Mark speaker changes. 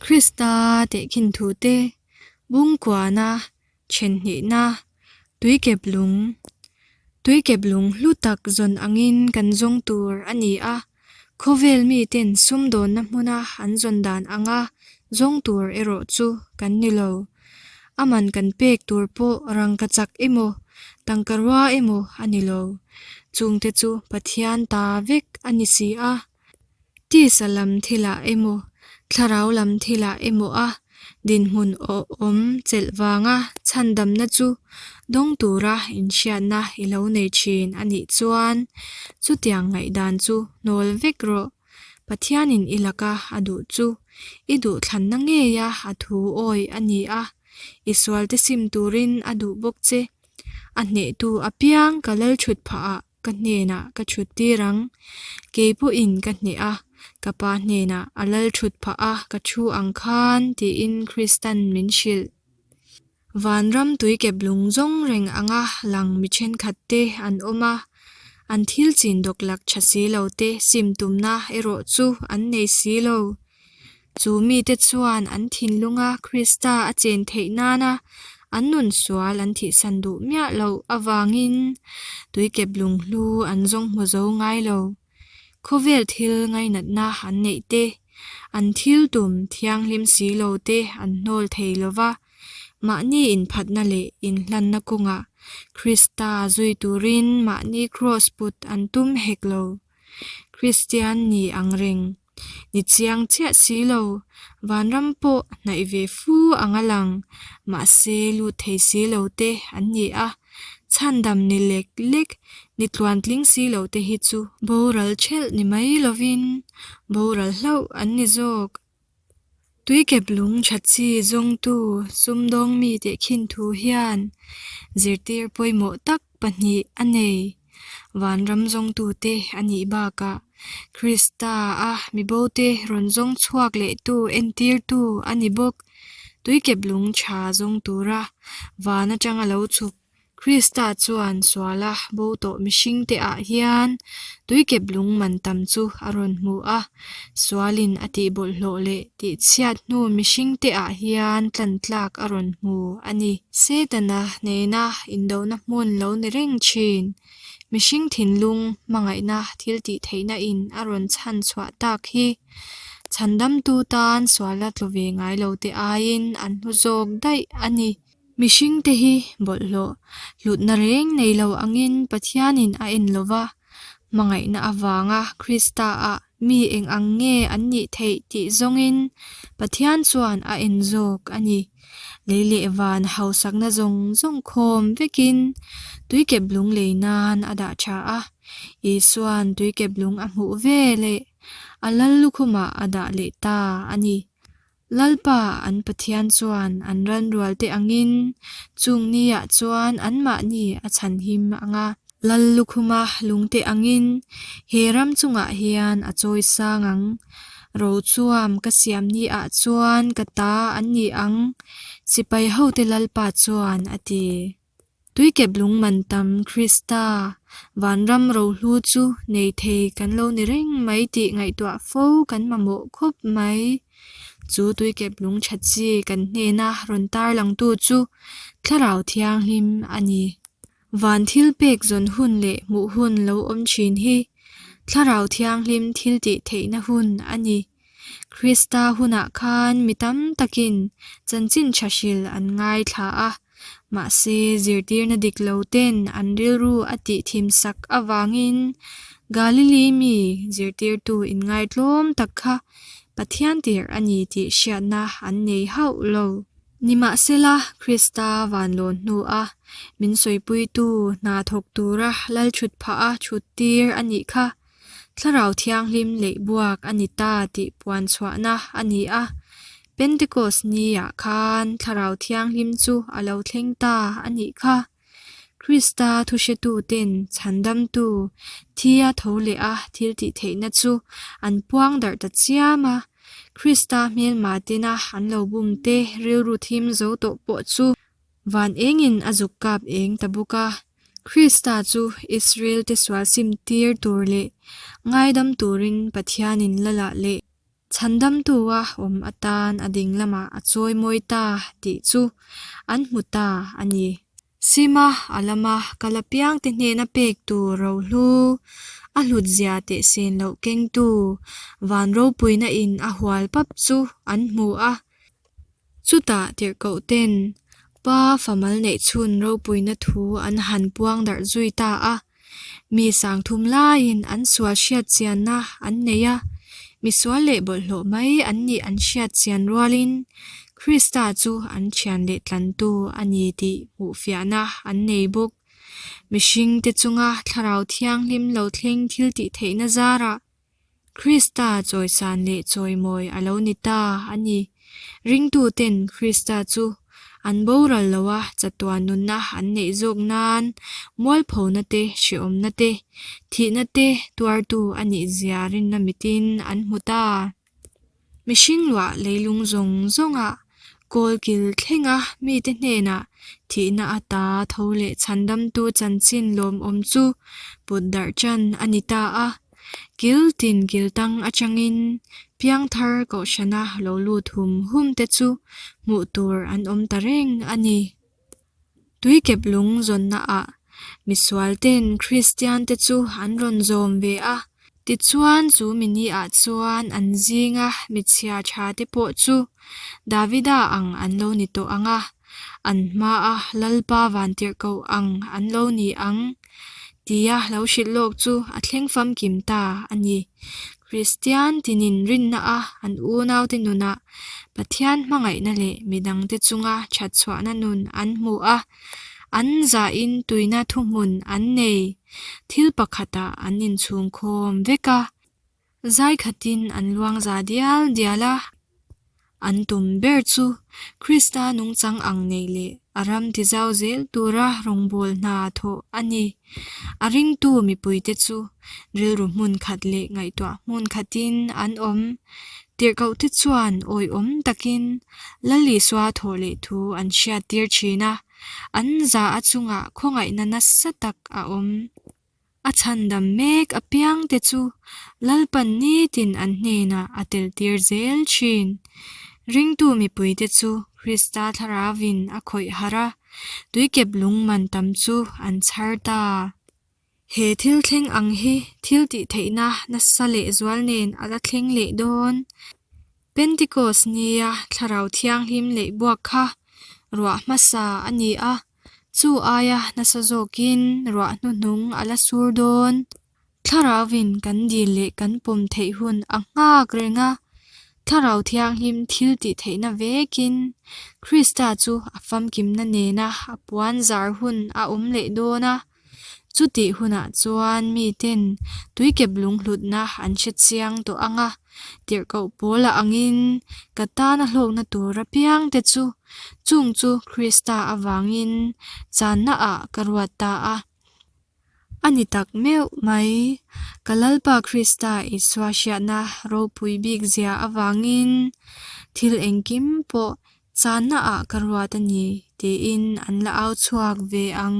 Speaker 1: Krista tehkhin thute bungkuana thenhnihna tuikeplung tuikeplung hlu tak zawn angin kan zawng tur a ni a, khawvel miten sumdawnna hmuna an zawn dan anga zawng tur erawh chu kan ni lo. A man kan pek tur pawh rangkachak emaw tangka rua emaw a ni lo. Chungte chu Pathian ta vek a ni si a. Tisa lam thilah emaw, thlarau lam thilah emaw a dinhmun awhawm chelh vanga chhandamna chu dawng tura inhriatna i lo nei thin a nih chuan chutiang ngaihdan chu hnawl vek rawh. Pathianin i laka a duh chu i duhthlanna ngeia a thu awi a ni a, i sualte sim turin a duh bawk che. A hnehtu apiang ka lal thut phahah ka hnenah ka thut tir ang. Kei pawhin ka hneh a, ka Pa hnenah a lal thut phah a ka thu ang khan tiin Kristan min hrilh. Vanram tuikep lung zawng reng anga lang mi thenkhat te an awm a, an thil chin dawklak tha si lo te sim tumna erawh chu an nei si lo. Chu mite chuan an thinlunga Krista a chen theih nana an nun sual an thihsan duh miah loh avangin tuikep lunghlu an zawng hmu zo ngai lo. Khawvel thil ngainatna an neih te, an thil tum thianghlim si lo te an hnawl thei lo va, mahni inphatna leh inhlanna kawngah Krista zui turin mahni kraws put an tum hek lo. Kristian ni ang reng. Ni chiang chiah si lo, vanram pawh hnaih ve fu ang a lang, mahse lut thei si lo te an ni a, chhandam ni lek lek, ni tluantling si lo te hi chu boral thelh ni mai lovin boral hlauh an ni zawk. Tuikep lung tha chi zawngtu sumdawng mi tehkhin thu hian zirtir pawimawh tak pahnih a nei. Vanram zawngtute a nih bakah Krista-a mibote rawn zawng chhuak lehtu entirtu a ni bawk. Tuikep lung tha zawng tura van atanga lo chhuk Krista chuan suala bo tawh mihringte ah hian tuikep lung man tam chu a rawn hmu a, sualin a tih bawlhhlawh leh tih chhiat hnu mihringte ah hian tlan tlak a rawn hmu a ni. Setana nena indona hmun lo ni reng thin, mihring thinlung hmangaihna thil tih theihna in a rawn chhan chhuah tak hi chhandamtu tan suala tlu ve ngai lo te aiin an hlu zawk daih a ni. Mihringte hi bawlhhlawh hlutna reng nei lo angin Pathianin a en lo va, hmangaihna avanga Krista-ah mi eng ang nge an nih theih tih zawngin Pathian chuan a en zawk a ni. Lei leh van hausakna zawng zawng khawm vekin tuikep lung lei nan a dah tha a, Isua'n tuikep lung a hmuh ve leh a lal lukhumah a dah leh ta a ni. Lalpa an Pathian chuan an ranrualte angin chung niah chuan anmahni a chhanhim ang a. Lal lukhuma lungte angin he ram chungah hian a chawi sang ang. Rochuam ka siam niah chuan ka ta an ni ang, sipai hote Lalpa chuan a ti. Tuikep lung man tam Krista vanram rohlu chu nei thei kan lo ni reng mai tih ngaihtuah fo kan mamawh khawp mai. Chu tuikep lung tha chi kan hnena rawn tarlangtu chu Thlarau Thianghlim a ni. Van thil pek zawn hun leh hmuh hun lo awm thin hi Thlarau Thianghlim thil tih theihna hun a ni. Krista hunah khan mi tam takin chanchin tha hril an ngaithla a, mahse zirtirna dik lo ten an rilru a tih thim sak avangin Galili mi zirtirtu inngaitlawm tak kha Pathian tirh a ni tih hriatna an nei hauh lo. Nimahsela, Krista vanlawn hnua min sawipuitu hna thawk tura lal thut phah a thut tir a nih kha. Thlarau Thianghlim leih buak a ni ta tih puan chhuahna a ni a. Pentecost ni-ah khan Thlarau Thianghlim chu a lo thleng ta a nih kha. Krista thuhretuten chhandamtu thia tho leh a thiltihtheihna chu an puang darh ta chiam a. Krista hmelma tena an lo bumte rilru thim zo tawh pawh chu Van engin a zuk kap eng ta bawk a, Krista chu Israel-te sual sim tir tur leh ngaidam turin Pathianin Lalah leh. Chhandamtua awm atan a ding lamah a chawimawi ta tih chu an hmu ta a ni. Sima a lama kal apiangte hnena pek tur rohlu, a hlutzia teh sen loh kengtu van ropuina in a hual pap chu an hmu a. Chutah tirhkohten Pa famal neih chhun ropuina thu an han puang darh zui ta a. Mi sangthum laiin an sual hriat chianna an nei a, misual leh bawlhhlawh mai an nih an hriat chian rualin Krista chu an thian leh tlantu a ni tih hmuhfiahna an nei bawk. Mihringte chunga Thlarau Thianghlim lo thleng thiltihtheihna zarah Krista chawisan leh chawimawi a lo ni ta a ni. Ringtuten Krista chu an boral lo a, chatuan nunna an neih zawk nan mualphona te, hrehawmna te, thihna te tuartu a nih zia rinna mitin an hmu ta. Mihring luah leilung zawng zawngah kawlkil thlenga mite hnenah thihna ata tho leh chhandamtu chanchin lawmawm chu put darh ṭan a ni ta a. Kil tin kil tang atangin piangthar kohhrana lo lut hum hum te chu hmuh tur an awm ta reng a ni. Tuikep lung zawnnaah misual ten Kristian te chu an rawn zawm ve a, tichuan chu mini ah chuan an zinga michhia tha te pawh chu Davida ang an lo ni tawh ang a, an hmaa Lalpa vantirhkoh ang an lo ni ang tia lo hrilh lawk chu a thleng famkim ta a ni. Kristian tinin rinna a an unaute nunah Pathian hmangaihna leh midangte chunga thatchhuahna nun an hmu a, an zahin tuina thuhmun an nei. Thil pakhatah an inchhungkhawm vek a, zai khatin an luang za dial dial a. An tum ber chu Krista nungchang ang nei leh a ram tizau zel tura rawngbâwl hna thawh a ni. A ringtu mipuite chu rilru hmun khat leh ngaihtuah hmun khatin an awm. Tirhkohte chuan awihawm takin Lal Isua thawh leh thu an hriattir thin a, an za a chungah khawngaihna nasa tak a awm. A chhandam mek apiangte chu Lalpan nitin an hnenah a teltir zel thin. Ringtu mipuite chu Krista Thlarauvin a khawih harh a, tuikep lung man tam chu an chhar ta. He thil thleng ang hi thil tih theihna nasa lehzual nen a la thleng leh dawn. Pentikos nia Thlarau Thianghlim leih buak kha ruah hmasa a ni a, chu aia nasa zawkin ruah hnuhnung a la sur dawn. Thlarauvin kan dil leh kan pawm theih hun a nghak reng a, Thlarau Thianghlim thil tih theihna vekin Krista chu a famkimna nena a puan zar hun a awm leh dawn a. Chutih hunah chuan miten tuikep lunghlutna an hre chiang tawh ang a, tirhkoh pawl a angin ka tana hlawkna tur apiangte chu chung chu Krista avangin channaah ka ruat ta a. A ni tak meuh mai, ka Lalpa Krista Isua hriatna ropui bik zia avangin thil engkim pawh Channa ah ka ruat a ni, tiin an la au chhuak ve ang.